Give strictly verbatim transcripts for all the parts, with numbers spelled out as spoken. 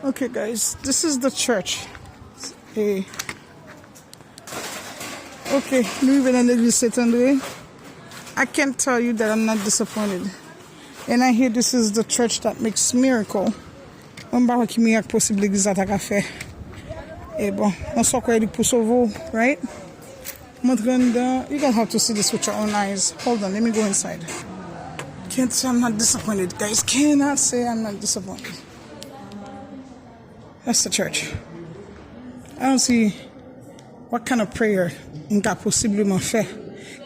Okay, guys, this is the church. E, okay, nou rive nan legliz Saint André. I can't tell you that I'm not disappointed. And I hear this is the church that makes miracle. Mwen m pa wè ki mirak posib legliz la ta ka fè. E bon, nan sa w kwè li pou sove w, right? Montre anndan. You guys have to see this with your own eyes. Hold on, let me go inside. Can't say I'm not disappointed, guys. Cannot say I'm not disappointed. That's the church. I don't see what kind of prayer m ka posibleman fè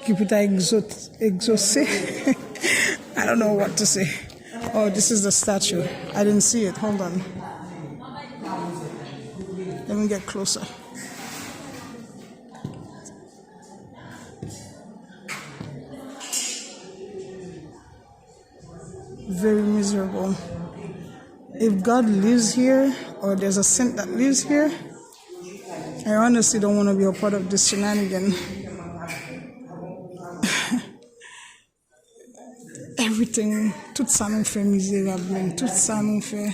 ki pou ta egzo-, egzose. I don't know what to say. Oh, this is the statue. I didn't see it. Hold on. Let me get closer. Very miserable. If God lives here, or there's a saint that lives here, I honestly don't want to be a part of this shenanigan. Everything, tout sa nou fè mizerab, man. Tout sa nou fè.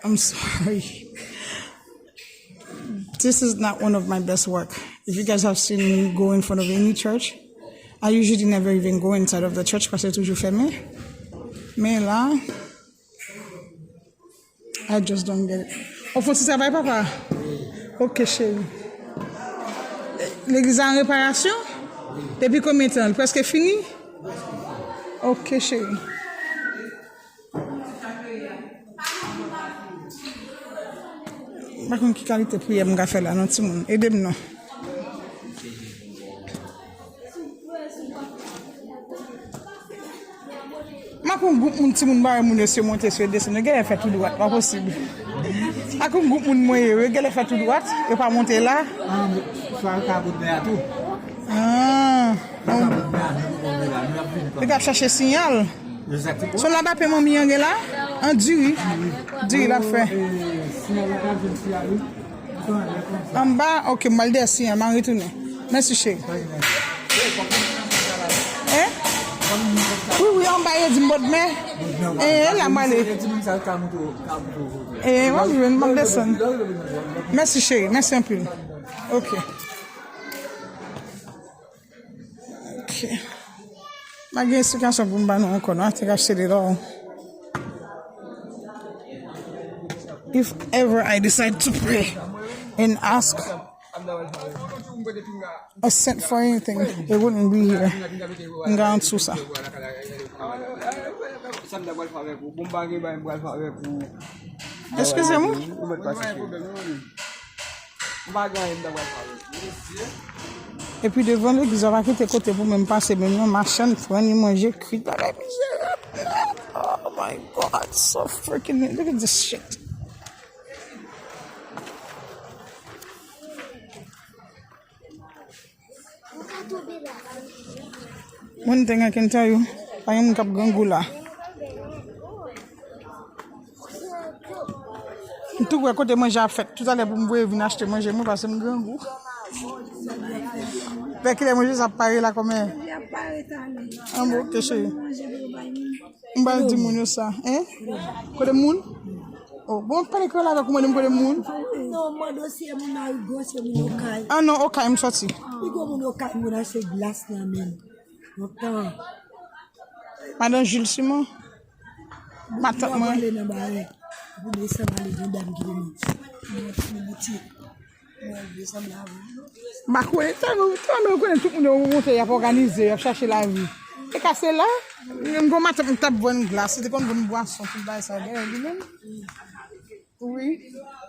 I'm sorry. This is not one of my best work. If you guys have seen me go in front of any church, I usually never even go inside of the church paske toujou fèmen. Men la, I just don't get it. Ou fè ti travay, papa? Ok, cheri. Legliz la an reparasyon? Depi konbyen tan? Li prèske fini? Ok, cheri. M pa konn ki kalite priyè m ka fè la non, timoun. Ede m non. M ak yon gwoup moun, timoun, m pa wè moun yo, si yo monte, si yo desann, yo genlè fè tou dwat, pa posib. Ak yon gwoup moun mwen ye, yo genlè fè tou dwat, yo pa monte la. Ah, men, swa yo ka bout bè a tou. Ah, yo ka bout bè a, men nou konn la, nou ap vini. Yo t ap chache siyal. Exactement. Son laba pe manmi an gen la? An diri. Diri l ap fè. Eh, siyal la ka jwenn siyal, wi. Anba, ok, m al dèyè siyal, m a retounen. Mèsi, cheri. Hein? Wi, wi, anba, yo di m bòdmè. Eh, la m ale. Eh, m ap jwenn, m ap desann. Mèsi, cheri, mèsi anpil. Ok. Ok. Pa gen esplikasyon pou m ba nou ankò, non. I think I've said it all. If ever I decide to pray and ask a saint for anything, it wouldn't be here. M garanti w sa. Eskize m. Epi devan legliz la, pa kite kote pou menm pase menm non, machann pran ni manje kwit, bagay mizerab. Oh my God, so freaking, look at this shit. One thing I can tell you, pa gen moun k ap grangou la. M tou wè kote manje ap fèt. Toutalè pou m voye vin achte manje mwen, paske m grangou. Vè kilè manje sa ap pare la kòmè? An bon, ok, cheri. M pral di moun yo sa. Hein? Kote moun? Oh, bon, pale kreyòl avèk ou, mande m kote moun. Non, mande w si e moun Marigo, si e moun Okay. Ah non, Okay m sòti. Li gon moun Okay, moun achte glas nan men. Lontan. Madan Jules Simon. Matant mwen. Mwen ale nan bagay. Pou desann ale, gen dam ki vini. Mwen ti boutik. Mwen desann la, wi. M pa konnen, tèlman, tèlman yo konnen tout moun yo monte, y ap òganize, y ap chache lavi. E ka se la, m gon matant m t ap vann glas, li te konn vann bwason, tout bagay sa, genlè li menm. Wi.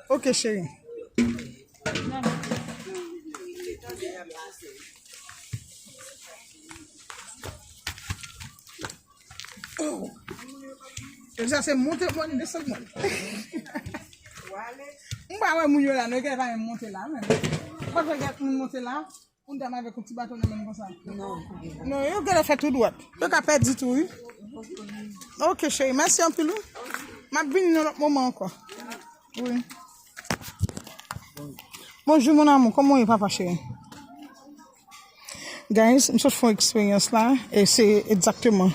Ok, cheri. Oh. E sa se monte mòn, desann mòn. M pa wè moun yo la, non, yo genlè pa menm monte la, menm. Ou pa wè gen moun monte la? Yon dam avèk yon ti baton nan men l konsa. Non. Non, yo genlè fè tou dwat. Yo ka pèdi tou, wi. Ok, cheri, mèsi anpil, wi. M ap vini nan lòt moman ankò. Wi. Bonjou, mon amour. Kòman w ye, papa cheri? Guys, m sot fè yon eksperyans la, e se egzakteman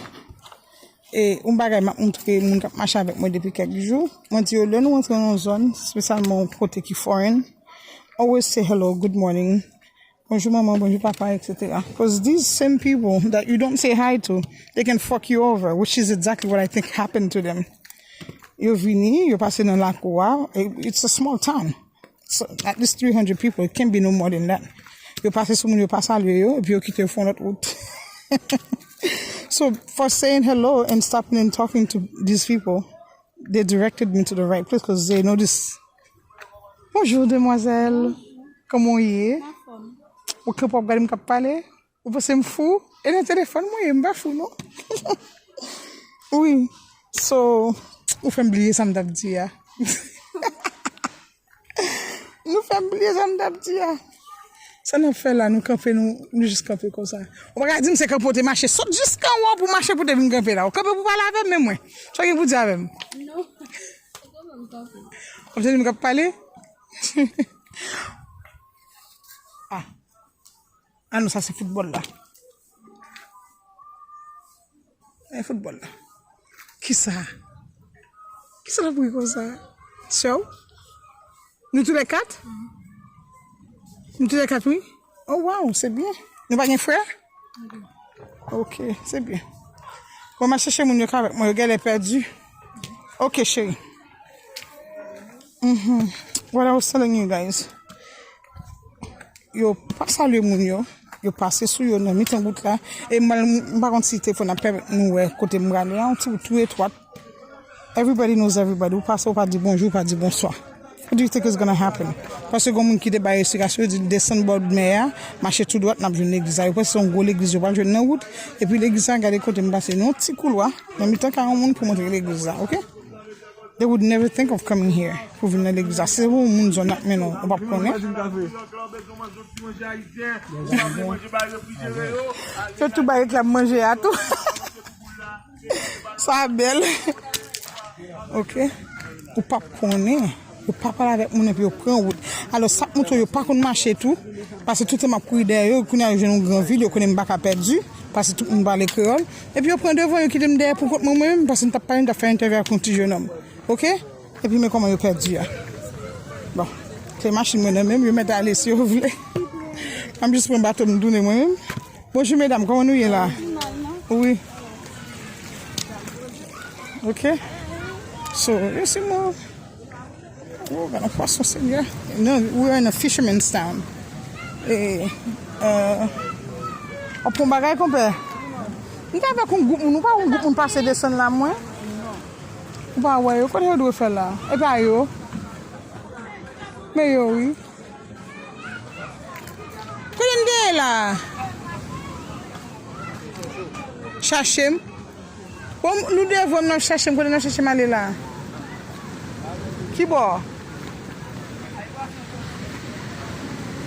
E yon bagay m ap montre moun k ap mache avèk mwen depi kèk jou. Mwen di yo, lè nou rantre nan yon zòn, espesyalman yon kote ki foreign, always say hello, good morning, bonjou manman, bonjou papa, et cetera. Because these same people that you don't say hi to, they can fuck you over, which is exactly what I think happened to them. Yo vini, yo pase nan lakou a, it's a small town. So, at least three hundred people, it can't be no more than that. Yo pase sou moun, yo pa salye yo, epi yo kite yo fè yon lòt wout. So, for saying hello and stopping and talking to these people, they directed me to the right place because they know this. Bonjour, demoiselle. Kòman w ye? Ou kanpe w ap gade m k ap pale? Ou panse m fou? E nan telefòn mwen ye, m pa fou non. Wi. So, ou fè m bliye sa m t ap di a. Nou fè m bliye sa m t ap di a. Sa n ap fè la, nou kanpe, nou, nou jis kanpe konsa. Ou pa ka di m se kanpe w te mache. Sot jiska anwo pou mache pou te vin kanpe la. Ou kanpe pou pale avè m, men mwen. Sa w gen pou di avè m? Non. Ou te di m k ap pale? Ah. Ah non, sa se foutbòl la. E foutbòl la. Kisa? Kisa l ap ri konsa? Sè w? Nou tou lè kat? Nou tou lè kat, wi. Oh, wow, se byen. Nou pa gen frè? Ok, se byen. Bon, m a chèche moun yo k avèk mwen, yo genlè pèdi. Ok, cheri. Mhm. What I was telling you guys. Yo pa salye moun yo. Yo pase sou yo nan mitan wout la. E m, m pa konn si telefòn ap pèmèt nou wè kote m prale a, yon ti wout tou etwat. Everybody knows everybody. Ou pase, ou pa di bonjou, ou pa di bonswa. What do you think is gonna happen? Paske gen moun ki te bay esplikasyon, yo di desann bò mè a, mache tou dwat, n ap jwenn legliz la. Yo panse se yon gwo legliz yo pral jwenn nan wout. Epi legliz la, gade kote m pase, nan yon ti koulwa, nan mitan kay yon moun pou montre legliz la, ok? They would never think of coming here pou vin nan legliz la. Se yon moun zòn ap mennen w, ou p ap konnen. Yo tou bay reklame manje a tou. Sa bèl. Ok. Ou p ap konnen. Yo pa pale avèk moun epi yo pran wout. Alò, sa ap montre yo pa konn mache tou. Paske toutan m ap kouri dèyè yo, kounye a yo jwenn yon gran vil, yo konnen m pa ka pèdi. Paske tout moun pale kreyòl. Epi yo pran devan, yo kite m dèyè pou kont mwen, mwen menm, paske m t ap pale, m t ap fè entèvyou ak yon ti jenòm. Ok? Epi men kòman yo pèdi a. Bon. Se machin mwen nan men m, yo mèt ale si yo vle. M ap jis pran bato m tounen mwen menm. Bonjou medam, kòman nou ye la? Wi. Ok. So, yo se mwen. Oh, gade yon pwason, Senyè. Non, we are in a fisherman's town. E, euh, w ap pran bagay, konpè? M te avèk yon gwoup moun, ou pa wè yon gwoup moun pase desann la, mwen? Ou pa wè yo? Kote yo dwe fè la? E pa yo? Men yo, wi. Kote n te ye la? Chache m. Bon, nou devan n ap chache m. Kote n ap chache m ale la? Ki bò?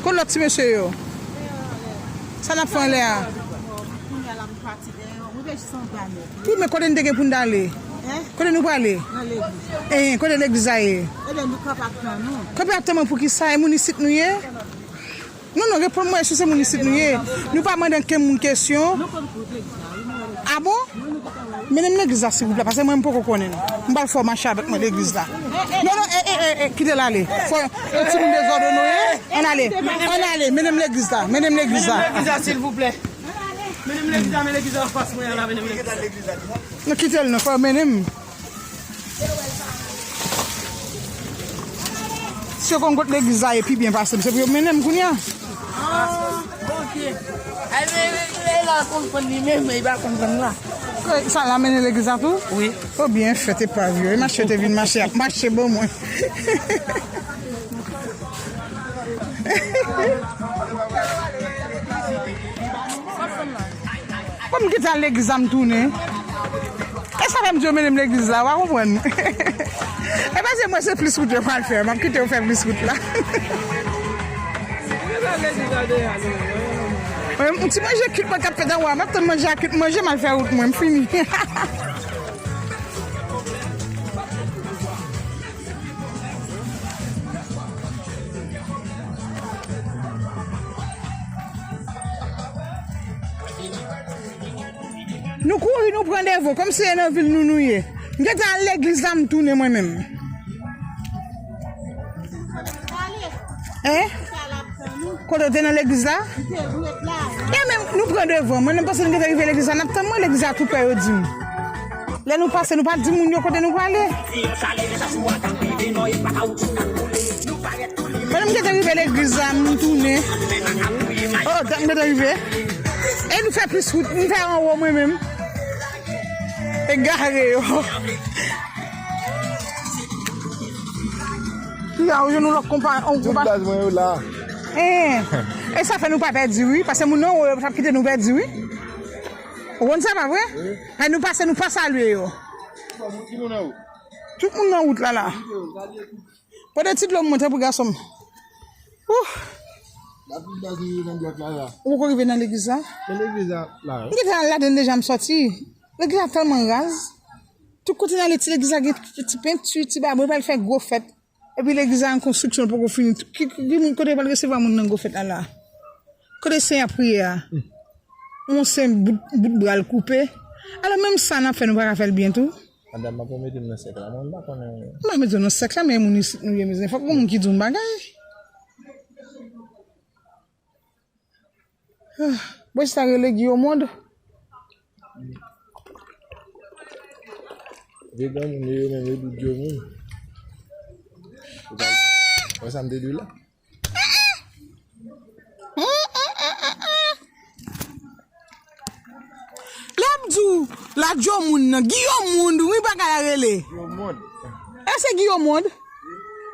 Kote lòt ti mesye yo? Sa n ap fè anlè a? Wi, men kote n te gen pou n t ale? Kote nou prale? Nan legliz. Eh, kote legliz la ye? Ebyen, nou kanpe ap tann ou. Kanpe ap tann mwen pou ki sa? E moun isit nou ye? Non, non, reponn mwen, èske se moun isit nou ye? Nou pa mande ankenn moun kesyon. Nou konn tout legliz la, wi, nou konn. Ah bon? Mennen m legliz la, silvouplè, paske mwen, m poko konnen l. M pral fè w mache avèk mwen legliz la. Non, non, e, e, e, e, kite l ale. Fò, e, timoun dezòdone w ye. Ann ale, ann ale, mennen m legliz la, mennen m legliz la. Mennen m legliz la, silvouplè. Mennen m legliz la, men legliz la anfas mwen an la, mennen m legliz la. Non, kite l non, fò yo mennen m. Si yo konn kot legliz la ye pi byen pase m, se pou yo mennen m kounye a. Ah, ok. Ay, men, men, men, la konprann li menm, men li pa konprann la. Sa la mennen legliz la tou? Wi. Oh, byen fèt, epav yo. E mache yo te vin mache, ap mache ban mwen. Bon, m kite al legliz la, m tounen. E sa fè m di yo mennen m legliz la, w a konprann. E paske mwen se plis wout yo pral fè, m ap kite yo fè plis wout la. Mwen, yon ti manje kit mwen k ap fèt anwo a, m ap tann manje a kit, manje m al fè wout mwen, m fini. Nou kouri, nou pran devan, kòmsi se nan vil nou nou ye. M gentan al legliz la, m tounen mwen menm. Hein? Kote w te nan legliz la? E men, nou pran devan. Mwen, m panse nou gentan rive legliz la, n ap tann mwen, legliz la tou prè, yo di m. Lè nou pase, nou pa di moun yo kote nou prale. Mwen, m gentan rive legliz la, m tounen. Oh, dat m gentan rive. E nou fè plis wout, m fè anwo mwen menm. Egare yo. Ki a ou jwenn yon lòt konpa, yon konpa. Tout baz mwen yo la. Eh. E sa fè nou pa pèdi, wi. Paske moun nan wo yo t ap kite nou pèdi, wi. Ou konn sa, pa vre? Wi. Fè nou pase, nou pa salye yo. Ki moun nan wo? Tout moun nan wout la, la. Pote ti dlo m mwen, tanpri, gason m. Ouh. Ou poko rive nan legliz la? Nan legliz la, la. M gentan al ladann deja, m sòti. Legliz la tèlman raz. Tout kote n ale, ti legliz la gen ti, ti penti, ti babò, pral fè gwo fèt. Epi legliz la an konstriksyon, l poko fini. Ki, ki, ki moun kote pral resevwa moun nan gwo fèt la la? Kote Senyè a priye a? Yon sen bout, bout bra l koupe. Alò menm sa n ap fè, nou pa ka fè l byen tou? Madanm, m ap mete m nan sèk la. Mwen, m pa konnen. M pa mete w nan sèk la, men moun isit nou ye, mezanmi. Fòk gon moun ki di w yon bagay. Ah, bwè sa rele Guy au monde. Vye granmoun yo, yo menm yo di Guy au monde. Ou pa wè sa m te di w la? Lè m di w, la Guy au monde nan, Guy au monde, wi, bagay la rele. Guy au monde. E se Guy au monde.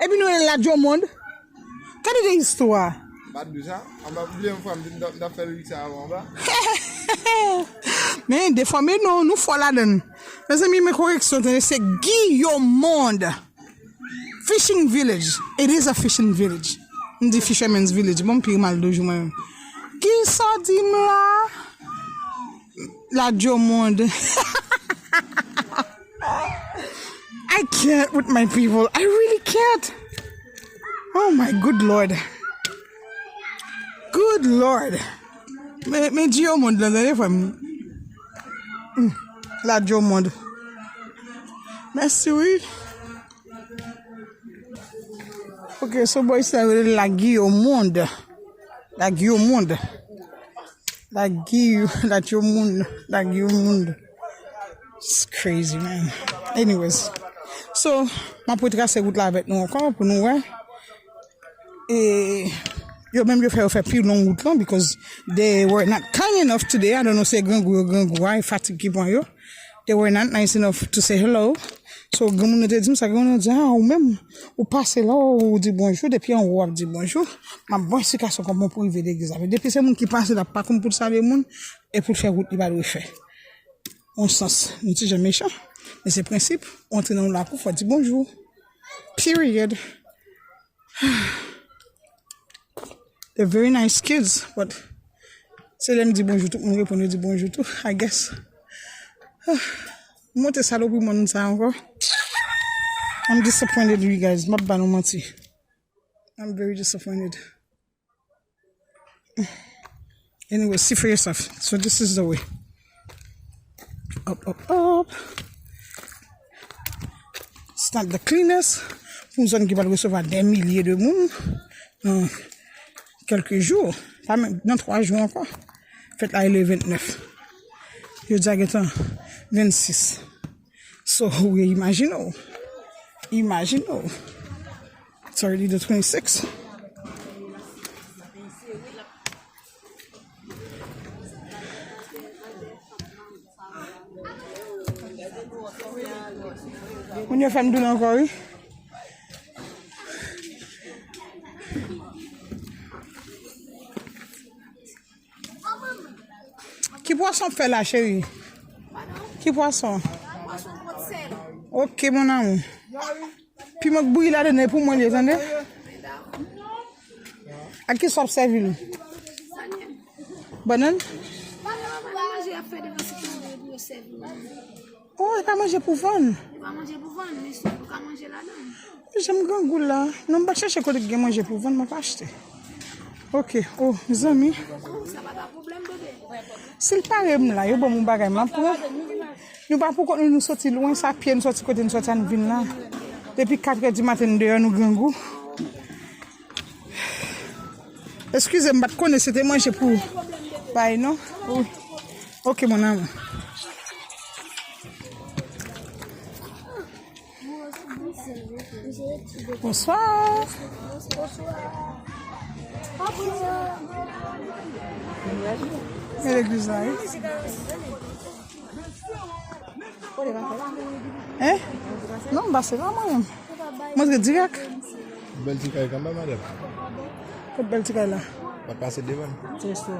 Epi nou rele la Guy au monde. Gade de istwa. M pa t di sa. Anba, oubyen yon fwa, m t, m t ap fè lirik sa avan anba. Men defòme non, nou fò ladann. Mezanmi, men koreksyon, tande, se Guy au monde. Fishing village. It is a fishing village. M di fisherman's village. Bon, m pi mal de jou mwen menm. Kisa w di m la? La Guy au monde. I can't with my people. I really can't. Oh my good Lord. Good Lord. Men, men Guy au monde la, tande frè m. Hmm. La Guy au monde. Mèsi, wi. Ok, so bòy sa yo rele la Guy au monde. La Guy au monde. La Guy, la Guy au monde. La Guy au monde. It's crazy, man. Anyways. So, m ap retrase wout la avèk nou ankò pou nou wè. E yo menm yo fè, yo fè pi long wout lan because they were not kind enough today. I don't know, se grangou yo grangou a, e fatig ki pran yo. They were not nice enough to say hello. So, granmoun nan te di m sa, granmoun nan di, "Ah, ou menm, ou pase la, ou di bonjou, depi anwo w ap di bonjou." M ap bon esplikasion kòman pou rive legliz la. Depi se moun ki pase la, pa konn pou l salye moun, e pou l fè wout li pa dwe fè. On sans, nou ti jan mechan, men se prensip, ou antre nan yon lakou, fò di bonjou. Period. They're very nice kids, but se lè m di bonjou, tout moun reponn, yo di bonjou tou, I guess. M monte salopri moun sa ankò. I'm disappointed, you guys. M ap ba nou manti. I'm very disappointed. Anyway, see for yourself. So this is the way. Up, up, up. It's not the cleanest. Pou yon zòn ki pral resevwa dè milye de moun nan kèlke jou, pa menm nan twa jou ankò. Fèt la e le vennèf. Jodi a gentan vennsis. So, wi, imajine w. Imajine w. It's already the twenty-sixth. Moun yo fè m doulè ankò, wi. Ki pwason w fè la, cheri? Ki pwason? Ok, mon amour. Piman k bouyi ladann, e pou mwen li ye, tande? Ak ki sa w ap sèvi l? Bannann? Oh, e pa manje pou vann. Jan m grangou la. Non, m pa t chache kote k gen manje pou vann, mwen pa achte. Ok, oh, mezanmi. Si l pare m la, yo ban m yon bagay, m ap pran. Nou pa poukont nou, nou soti lwen, sa pye n soti kote n soti a, n vin la. Depi katrè di maten, n deyò, nou grangou. Eskize m, m pa t konnen se te manje pou bay, non? Wi. Ok, mon amour. Bonswa. Men legliz la, wi. Hein? Non, m pase la, mwen menm. Mwen antre dirèk. Bèl ti kay kanmenm, madanm. Kot bèl ti kay la? W ap pase devan. Se sou.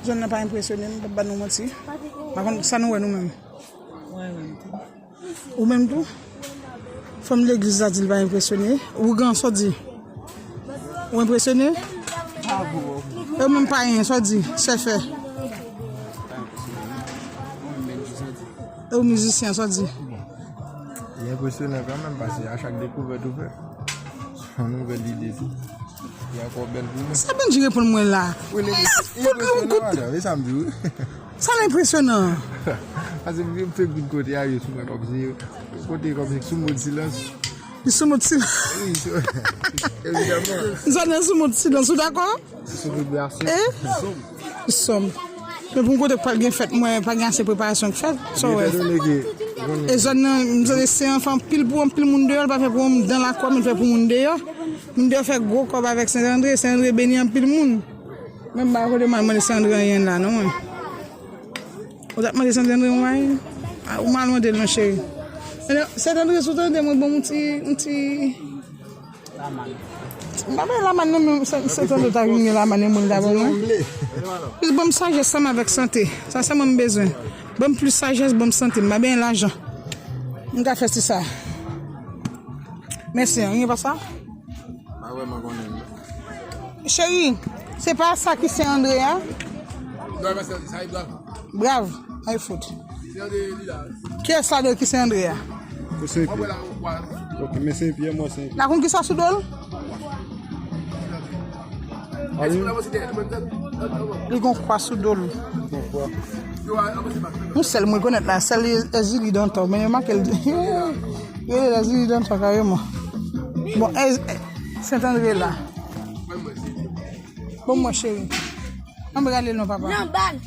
Zòn nan pa enpresyone m, m p ap ba nou manti. Pa konn sa nou wè nou menm. Mwen menm tou. Ou menm tou? Fanm legliz la di l pa enpresyone. Ougan, sa w di? Ou enpresyone? E ou menm payen, sa w di? Sè fè. E ou mizisyen, sa w di? Li enpresyonan kanmenm, paske a chak dekouvèt ou fè, se yon nouvèl ide tou. Li ankò bèl pou mwen. Sa Bendji reponn mwen la? Wi, li, li enpresyonan, madanm, e sa m di w. Sa l enpresyonan? Paske m fè kout kote a, yo sou mwen kòmsi, kote kòmsi sou mòd silans. Li sou mòd silans. Wi, sou, evidaman. Zòn nan sou mòd silans, ou dakò? Sou vibrasyon. Eh? Sòm. Men pou m kote k pral gen fèt, mwen pa gen ase preparasyon k fèt. Sa w wè? E zòn nan, m santi se anfen anpil pou anpil moun deyò, l pa fè pou m dan lakwa, men l fè pou moun deyò. Moun deyò fè gwo kòb avèk Sent Andre, Sent Andre beni anpil moun. Men m pa kote m al mande Sent Andre anyen la, non, mwen. Ou t ap mande Sent Andre yon bagay? A, ou mal mande l, non, cheri. Sent Andre, si w tande mwen, ban m yon ti, yon ti M pa bay lamann non, men Sent Andre ta vin gen lamann, e moun ta ban mwen. Plis ban m sajès ansanm avèk sante. Sa sèlman m bezwen. Ban m plis sajès, ban m sante. M pa benyen lajan. M ka fè se sa. Mèsi, an, gen pa sa? Pa vrèman konnen. Cheri, se pa sa ki Sent Andre a? Non, e pa sa, sa e Brav. Brav, ay fout. Kiyès la de ki Sent Andre a? Ou Sen Pyè. Ok, men Sen Pyè, mwen Sen Pyè. La konn kisa sou do l? Ayi. Li gon kwa sou do l. Gon kwa. Yon sèl mwen konèt la, sèl Èzili Dantò, men yo make l. Yo rele Èzili Dantò kareman. Bon, Ez-, Sent Andre la. Bon, mwen cheri. Ann rale non, papa. Nan bal.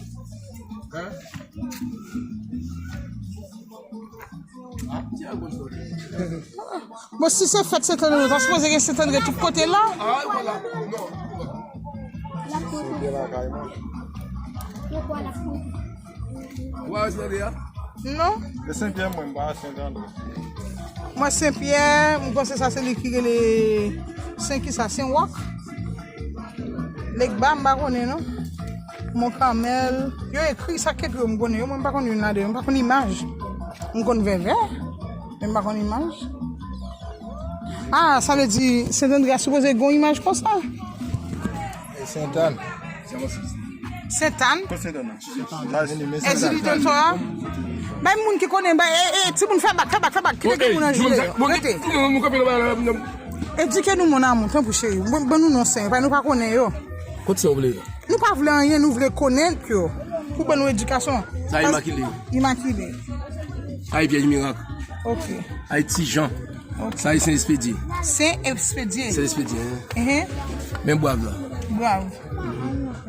Bon, si se fèt Sent Andre, nou ta sipoze gen Sent Andre tout kote la. Non. E Sen Pyè, mwen, m pa Sent Andre. Mwen Sen Pyè, m panse sa se li ki rele Sen kisa, Sen Wòk. Legba, m pa konnen non. Mon Kamèl. Yo ekri sa k ekri yo, m konnen yo, mwen m pa konn youn ladan yo, m pa konn imaj. M konn vèvè, men m pa konn imaj. Ah, sa vle di Sent Andre a sipoze gen yon imaj konsa? E Sentàn. Sentàn? Kot Sentàn nan? Èzili Dantò a? Bay moun ki konnen, bay, e, e, timoun fè bak, fè bak, fè bak. Kite gen moun nan jile yo. Rete. Edike nou, mon amour, tanpri cheri. Ban, ban nou non sen yo, paske nou pa konnen yo. Kot sa w vle? Nou pa vle anyen, nou vle konnen yo. Pou ban nou edikasyon. Sa Imakile. Imakile. Sa e Pyèj Mirak. Ok. Sa e Ti Jan. Ok. Sa e Sen Espedye. Sen Espedye. Sen Espedye, hein. Ehe. Men Brav la. Brav.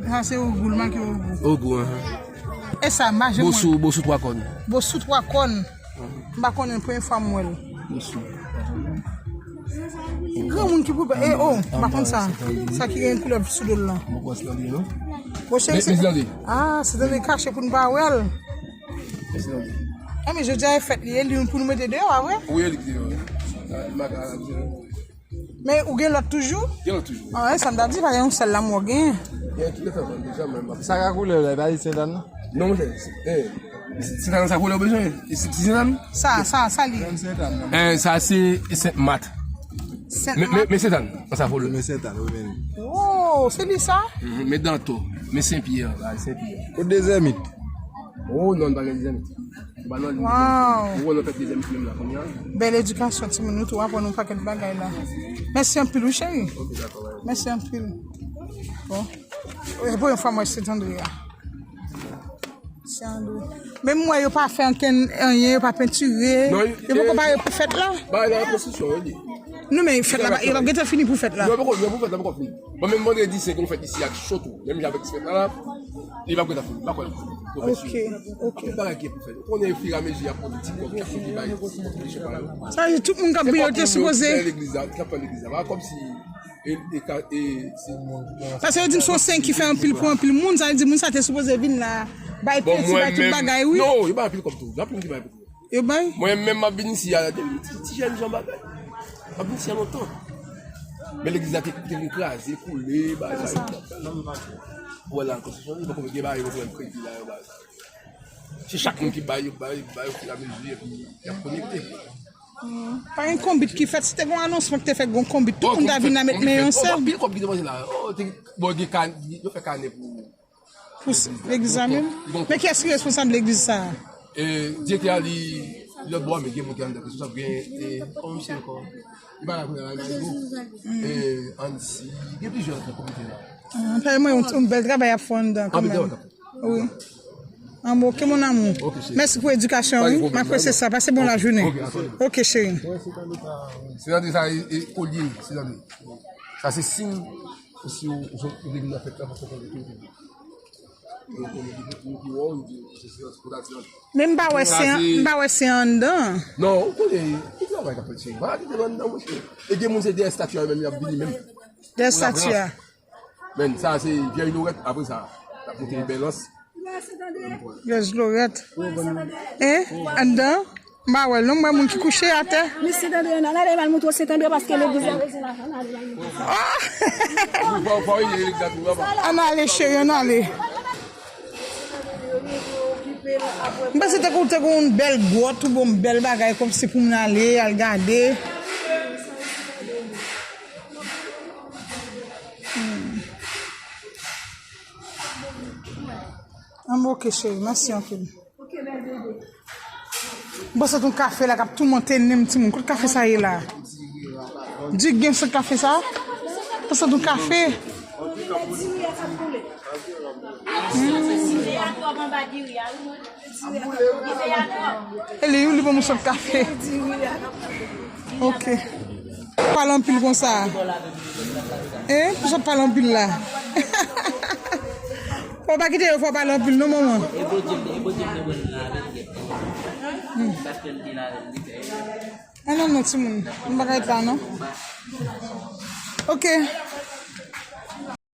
Sa se Ogou, l make Ogou. Ogou, hein. E sa, maje mwen. Bosou, Bosou Twa Kòn. Bosou Twa Kòn. M pa konnen, premye fwa m wè l. Bosou. Granmoun ki pou, e, oh, m pa konn sa. Sa ki gen koulè sou do l lan. Bon, cheri, se, ah, se tande kache pou n pa wè l. E men jodi a e fèt li ye, li pou nou mete deyò a vre? Wi, li deyò. Men ou gen lòt toujou? Gen lòt toujou. Ah, sa m ta di, pa gen yon sèl la m wè w genyen. Gen tout lè fè vann deja, men m ap. Sa ka koulè la, e pa li Sentàn nan? Non, monchè, eh, Sentàn sa koulè w bezwen? E si, si Sentàn? Sa, sa, sa li ye? Eh, sa se Sent Mat. Sent Mat. Men, men, men Sentàn, sa koulè. Men Sentàn, wi, men. Oh, se li sa? Mhm, men Dantò, men Sen Pyè, la, Sen Pyè. Kot Dezèmit? Oh non, n pa gen dezyèm. Ou pa nan liy dezyèm. Waw. Ou wè nou fè dezyèm fi menm la kounye a. Bèl edikasyon, timoun, nou tou aprann yon pakèt bagay la. Mèsi anpil, wi, cheri. Ok, dakò, bye. Mèsi anpil. Bon. E premye fwa m wè Sent Andre a. Sent Andre. Menm mwen, yo pa fè ankenn anyen, yo pa pentire. Non, yo poko pare pou fèt la. Bagay la konstriksyon, wi. Nou, men fèt la, yo p ap gentan fini pou fèt la. Yo poko, yo pou fèt la poko fini. Bon, menm vandredi senk, nou fèt isi ak cho tou. Menm jan avèk fèt la, la, li p ap gentan fini. M pa kwè l pwofesyonèl. Ok, ok. Anpil bagay ki pou fèt. Ou konnen, ofiramezi, y ap pran ti kòb, chak moun ki bay kontribisyon pa yo. Sa vle di tout moun k ap priye yo te sipoze. Legliz la, k ap fè legliz la. Pa kòmsi e, e ka, e, se... Paske yo di m se yon sen ki fè anpil pou anpil moun, sa vle di moun sa te sipoze vin la, bay penti, bay tout bagay, wi. Non, yo bay anpil kòb tou. Gen anpil moun ki bay pou tou. Yo bay? Mwen menm, m ap vin isi a, gen ti, ti jèn jan bagay. M ap vin isi a lontan. Men legliz la te, te vin kraze, koule, bagay sa yo. Ou wè la, konstriksyon, li poko gen bagay, yo pran kredi la, yo bay. Se chak moun ki bay, yo bay, yo bay ofiramezi, epi y ap konekte. Hmm. Pa gen konbit ki fèt. Si te gen yon anonsman ki te fèt, gen yon konbit, tout moun ta vin la met men yo ansam. Bon, anpil kòb ki depanse la. Oh, te, bon, gen kan, yo fè kanè pou, pou s-, legliz la menm. Men kiyès ki responsab legliz sa a? E, direktè a li, lòt bò a, men gen moun ki anndan, responsab, gen, e, kòman misye ankò? Li pa la kounye a la, li pa la. E, Ansi, gen plizyè nan komite la. Ah, anpil mwen, yon, yon bèl travay y ap fè anndan kanmenm. Wi. An bon, ok, mon amour. Ok, cheri. Mèsi pou edikasyon, wi. M apresye sa. Pase bon lajounen. Ok, dakò. Ok, cheri. Se nan de sa, e, e, olye, se nan de. Sa se siy, si w, ou sot legliz la fèt la, fòk ou konnen tou. Ou konnen ki, ki, ki wè w, se, se, se, se, Men m pa wè se an, m pa wè se anndan. Non, ou konnen, ki travay k ap fèt, cheri? Pa kite l anndan, monchè. E gen moun, se dèyè estati a, menm, y ap vini menm. Dèyè estati a. Men sa se vyèj Lorèt, apre sa, l ap monte Bèlans. Vyèj Lorèt. E? Anndan? M pa wè l non, m wè moun ki kouche atè. Mesye Sent Andre, ann ale, m al montre w Sent Andre, paske legliz la. Ann ale, cheri, ann ale. M panse te kou, te kou yon bèl gwòt ou bon bèl bagay, kòmsi pou moun ale, al gade. Hmm. An bon, ok, cheri, mèsi anpil. M panse t yon kafe la k ap toumante nenm timoun. Kot kafe sa ye la? Di gen sant kafe sa? M panse t yon kafe. Hmm. E li, li ban m yon sant kafe. Ok. Pale anpil konsa. Hein? Pou sa pale anpil la. Fò w pa kite yo fè w pale anpil non, manman. Hmm. Ah non, non, timoun. M pa ka ret la, non. Ok.